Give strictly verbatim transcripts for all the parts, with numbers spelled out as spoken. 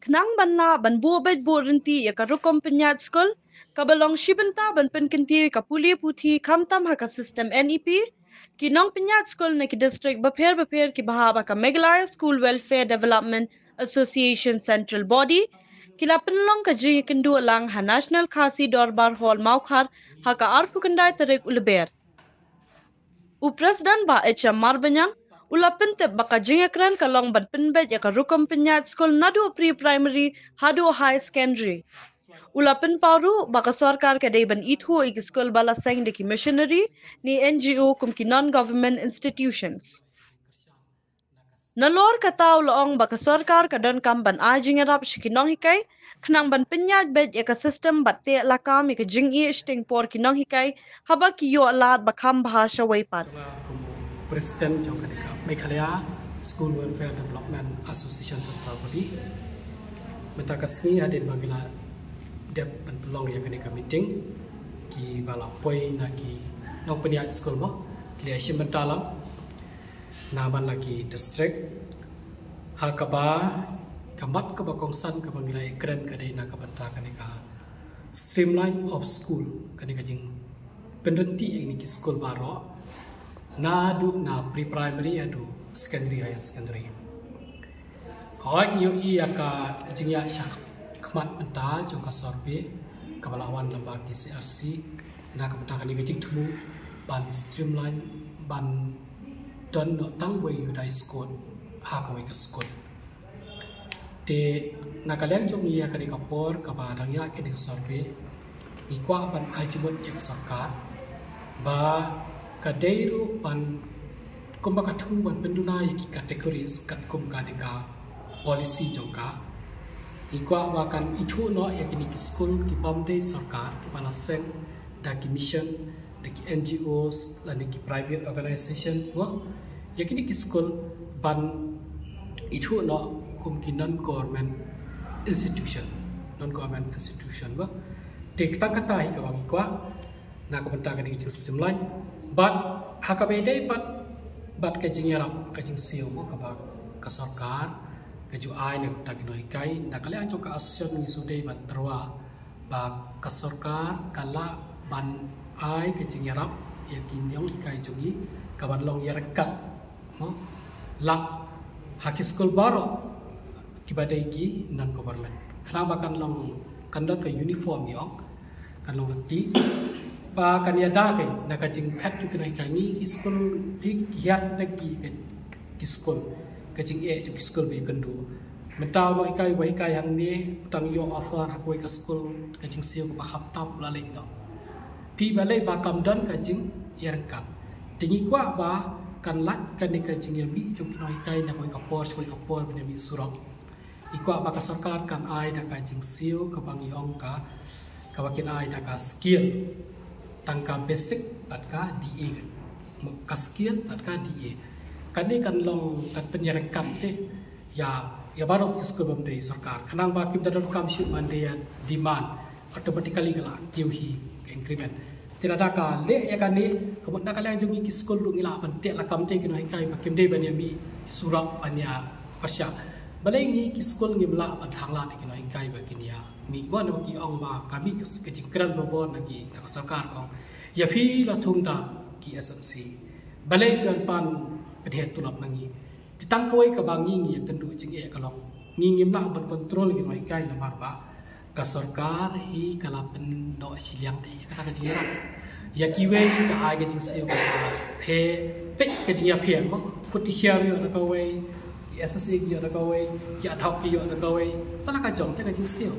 Khnang ban lah ban buh beit buh ryntih ïa ka rukom pynïaid skul, kaba long shi bynta ban pynkyntiew ïa ka pule puthi khamtam ha ka system N E P, ki nongpynïaid skul na ki district bapher bapher kiba hap ha ka Meghalaya School Welfare Development Association Central Body ki la pynlong ka jingïakynduh lang ha National Khasi Dorbar Hall Mawkhar ha ka arphew khyndai tarik u Lber. U President Bah H M Marbaniang u la pyntip ba ka jingïakren ka long ban pynbeit ïa ka rukom pynïaid skul naduh pre-primary haduh high secondary. U la pynpaw ruh ba ka sorkar ka dei ban ithuh ïa ki skul ba la seng da ki missionary ne N G O kum ki non-government institutions. Nalor kata u la ong ba ka sorkar ka donkam ban ai jingïarap sha ki nonghikai khnang ban pynïaid beit ïa ka system bad teh lakam ïa ka jingïeit shiteng por ki nonghikai haba ki ïoh lad ba kham bha shawei pat. Kum u President jong kane ka Meghalaya School Welfare Development Association Central Body, mynta ka sngi hadien ba ngi la dep ban pynlong ïa kane ka meeting, kiba la poi na ki nongpynïaid skul mo, ki la ïashim bynta lang na man la ki district, ha kaba ka mat kaba kongsan kaba ngi la ïakren ka dei na ka bynta kane ka streamline of school, kane ka jingpynryntih ïa kine ki skul baroh, naduh na pre-primary haduh secondary, higher secondary. Hooid, ngi ïohi ïa ka jingïaishah khmat mynta jong ka survey kaba la wan lyngba ki C R C na ka bynta kane ka jingthmu ban streamline, ban don noh tang wei u dice code ha kawei ka skul. Te na ka liang jong ngi, ïa kane ka por kaba dang ïaid kane ka survey, ngi kwah ban ai jingmut ïa ka sorkar ba ka dei ruh ban, kumba ka thmu ban pynduna ïa ki categories katkum kane ka policy jong ka, ngi kwah ba kan ithuh noh ïa kine ki skul kibym dei sorkar, kiba la seng da ki mission, da ki N G Os lane ki private organization, mo, ïa kine ki skul ban ithuh noh kum ki non-government institution, non-government institution, mo. Te tang kata hi kaba ngi kwah na ka bynta kane ka jingstreamline. Bad ha kaba ïadei bad, bad ka jingïarap ka jingsiew, mo, kaba ka sorkar ka ju ai na ka bynta ki nonghikai, na ka liang jong ka association ngi shu dei ban tyrwa ba ka sorkar ka lah ban ai ka jingïarap ïa ki nonghikai jong ngi kaban long ïaryngkat, mo, lah ha ki skul baroh kiba dei ki non-government. Khnang ba kan long, kan don ka uniform, ïoh, kan long lynti ba kan ïada ka na ka jingphet jong ki nonghikai. Ngi ki skul, ngi ki ïa, ki, ki skul, ka jingeh jong ki skul ba ïakynduh. Mynta u nonghikai uba hikai hangne u dang ïoh offer ha kawei ka skul, ka jingsiew kaba khamtam, u la leit noh. Phi balei? Ba kam don ka jingïaryngkat. Te ngi kwah ba kan lait kane ka jingïamih jong ki nonghikai na kawei ka por sha kawei ka por ban ïamih surok. Ngi kwah ba ka sorkar kan ai da ka jingsiew kaba ngi ong ka, kaba kin ai da ka skill, tang ka basic bad ka D A. Mo, ka skill bad ka D A. Kane kan long, kan pynïaryngkat te ïa, ïa baroh ki skul bym dei sorkar. Khnang ba kim da donkam shuh ban dei ïa demand, automatically ka la kiew hi ka increment. Te lada ka leh ïa kane, ka mut na ka liang jong ngi ki skul ruh ngi lah ban teh lakam te ki nonghikai ba kim dei ban ïamih surok ban ïa pyrshah. Balei ngi ki skul ngim lah ban khanglad ïa ki nonghikai ba kin ïamih? Bun ba ki ong ba ka mih ka jingkren barabor na ki, na ka sorkar, ka ong, ïa phi la thung da ki S M C, balei phi wan pan pynhiar tulop na ngi? Te tang kawei kaba ngi, ngi ïakynduh jingeh ka long, ngi ngim lah ban control ki nonghikai namar ba ka sorkar hi ka la pynnoh shiliang te ïa kata ka jingïarap. Ïa kiwei ka ai ka jingsiew kaba heh, peit ka jingïapher, mo, kut ki hiar ïoh da kawei, ki S S A ki ïoh da kawei, ki ad hoc ki ïoh da kawei, la ka jong te ka jingsiew.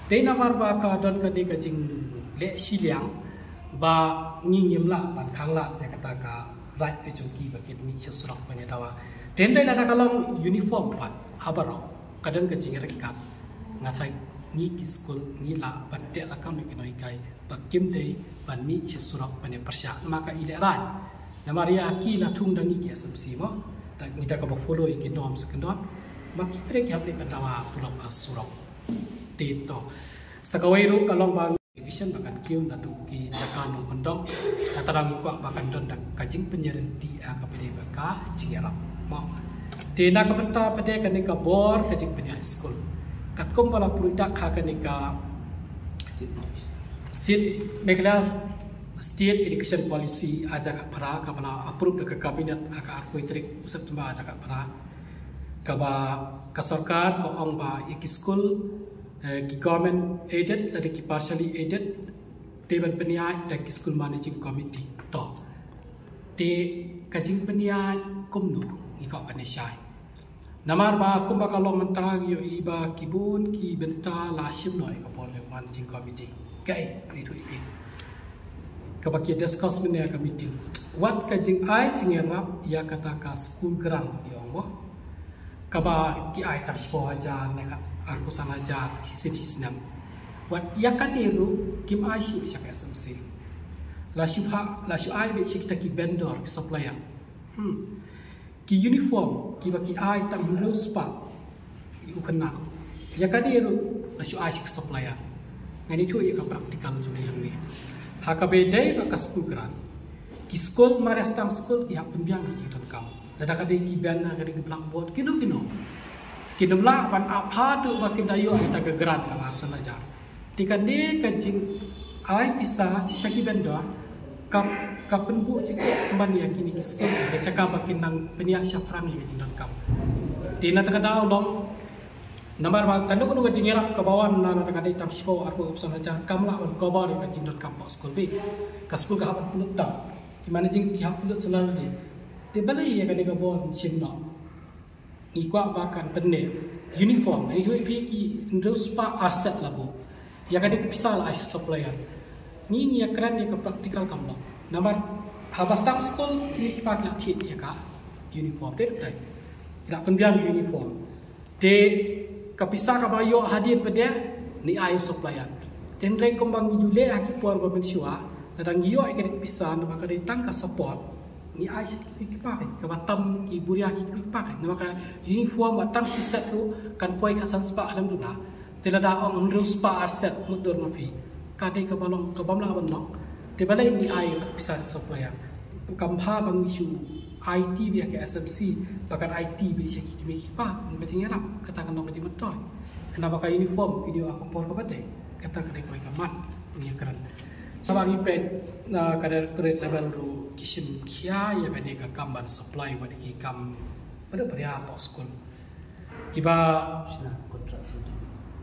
Te namar ba ka don kane ka jingleh shiliang ba ngi ngim lah ban khanglad ïa kata ka right ka jong ki ba kin mih sha surok ban ïa dawa. Te hynrei lada ka long uniform pat ha baroh, ka don ka jingïaryngkat, nga tharai ngi ki skul ngi lah ban teh lakam ïa ki nonghikai ba kim dei ban mih sha surok ban ïa pyrshah. Namar ka i lehrain, namar ïa ki la thung da ngi ki S M C, mo, da ngi da kaba follow ïa ki norms ki don, ma ki pyrshah ki hap leit ban dawa tulop ha surok. Te to, sa kawei ruh ka long ba education ba kan kiew naduh ki jaka nongkyndong. Kata ngi kwah ba kan don da ka jingpynïaryntih ha kaba ïadei bad ka jingïarap. Te na ka bynta pat de kane ka bor ka jingpynïaid skul, katkum ba la pynroi dak ha kane ka State, Meghalaya State Education Policy ar hajar khatphra kaba la approve da ka Cabinet ha ka arphew tarik u September ar hajar khatphra, kaba ka sorkar ka ong ba ïa ki skul, eh, ki government aided lane ki partially aided, te ban pynïaid da ki School Managing Committee. To, te ka jingpynïaid kumno ngi kwah ban ïa shai. Namar ba kumba ka long mynta ngi ïohi ba ki bun ki bynta la shim noh ïa ka bor jong Managing Committee. Kaei, ani tu ipi, kaba ki discuss mynne ha ka meeting, wat ka jingai jingïarap ïa kata ka school grant, ïa ong mo, kaba ki ai tang shiphew hajar ne ka arphew san hajar shisien shisnem. Wat ïa kane ruh kim ai shuh sha ka S M C. La shu ha, la shu ai beit sha kita ki vendor, ki supplier. Hmm. Ki uniform kiba ki ai tang hynriew spah ïa u khynnah, ïa kane ruh la shu ai sha ki supplier. Ngan ïathuh ïa ka practical jong ngi hangne. Ha kaba ïadei bad ka school grant, ki skul, mar ïa sdang skul ki hap pynbiang ïa ki jingdonkam. Lada ka dei ki banner, ka dei ki blackboard, kino kino, kin ym lah ban ap haduh ba kin da ïoh ïa ka grant kaba arphew san hajar. Te kane ka jingai pisa sha ki vendor ka, ka pynbuh jingeh pynban ïa kine ki skul, ka jaka ba kin nang pynïaid shaphrang ïa ka jingdonkam. Te na kata ka daw long, namar ba kano kano ka jingïarap kaba wan na, na kata ka dei tang shiphew, arphew, arphew san hajar, kam lah ban cover ïa ka jingdonkam hapoh skul beit. Ka skul ka hap ban pynlut tam, ki managing ki hap pynlut salary. Te balei ïa kane ka bor shim noh? Ngi kwah ba kan pynneh uniform, ngi ïathuh ïa phi, ki hynriew spah ar set la buh. Ïa kane ka pisa la ai sha supplier. Ngi, ngi ïakren ïa ka practical kam long. Namar haba sdang skul kine ki kpa ki la thied ïa ka uniform, te dei, ki la pynbiang uniform. Te ka pisa kaba ïoh hadien pat de ngi ai sha supplier. Te hynrei kumba ngi ju leh ha ki por ba mynshuwa, lada ngi ïoh ïa kane ka pisa, namar ka dei tang ka support, ngi ai sha ki kmie ki kpa, kaba tam ki buria ki kmie ki kpa. Namar ka uniform ba tang shi set ruh kan poi khatsan spah khlem duna. Te lada ong hynriew spah ar set, mutdur ma phi, ka dei kaba long, ka bym lah ban long. Te balei ngi ai ïa ka pisa sha supplier? Kam bha ba ngi shu aiti beit ïa ka S M C ba kan aiti beit sha ki kmie ki kpa kum ka jingïarap? Kata kan long ka jingmyntoi. Khnang ba ka uniform kin ïoh ha ka por kaba dei, kata ka dei kawei ka mat ban ïakren. Sa ba ngi peit na ka directorate level ruh ki shim khia ïa kane ka kam ban supply wat ïa ki kam bad baria hapoh skul. Kiba shna contract sending.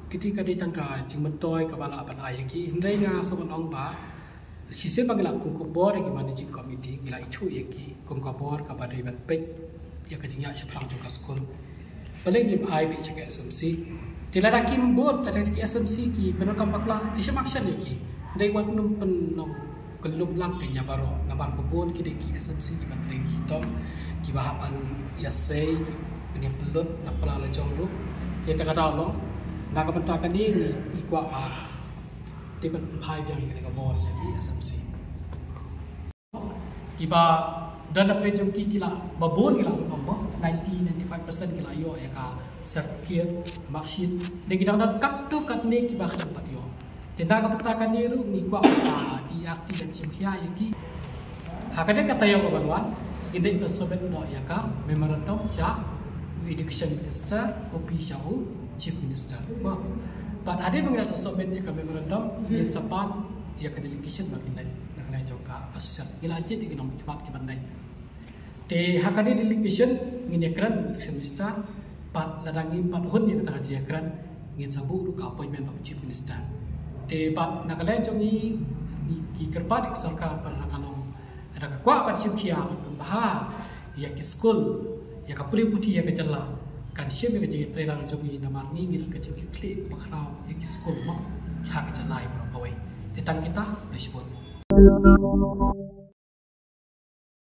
Kiti ka dei tang ka jingmyntoi kaba lah ban ai ïa ki. Hynrei nga sngewbha ban ong ba shisien ba ngi la kum ka bor ïa ki managing committee, ngi la ïathuh ïa ki kum ka bor kaba dei ban peit ïa ka jingïaid shaphrang jong ka skul. Balei ngim ai beit sha ka S M C? Te lada kim bud, lada ki S M C ki pyndonkam bakla, te shim action ïa ki. Dei wat nym pynlong kyllum lang ka nia baroh, namar ba bun ki dei ki S M C kiba trei shitom, kiba hap ban ïasei, ki pynïapynlut na pla la jong ruh. Ïa kata ka daw long, na ka bynta kane ngi, ngi kwah ba dei ban pynphai biang ïa kane ka bor sha ki S M C. Kiba don na pdeng jong ki, ki la, ba bun ki la ong ba ninety, ninety-five percent ki la ïoh ïa ka certificate, marksheet. Dei ki dang don katto katne kiba khlem pat ïoh. Te na ka bynta kane ruh ngi kwah ba D R T kan shim khia ïa ki. Ha kane ka taïew ka ban wan, ngin dei ban submit noh ïa ka memorandum sha u Education Minister, copy sha u Chief Minister. Ba, bad hadien ba ngin da submit ïa ka memorandum, ngin sa pan ïa ka delegation ba ngin leit na kane jong ka association. Ngi la jied ïa ki nongmihkhmat kiban leit. Te ha kane delegation ngin ïakren bad u Education Minister, bad lada ngim pat hun ïa kata ka jingïakren, ngin sa buh ruh ka appointment bad u Chief Minister. Te bad na ka liang jong ngi, ngi, ngi kyrpad ïa ka sorkar ba lada ka long, lada ka kwah ban shim khia ban pynbha ïa ki skul, ïa ka pule puthi ïa ka jylla, kan shim ïa ka jingïatreilang jong ngi, namar ngi ngi don ka jingkitkhlieh kaba khraw ïa ki skul mo ha ka jylla baroh kawei. Te tang kita, khublei shibun.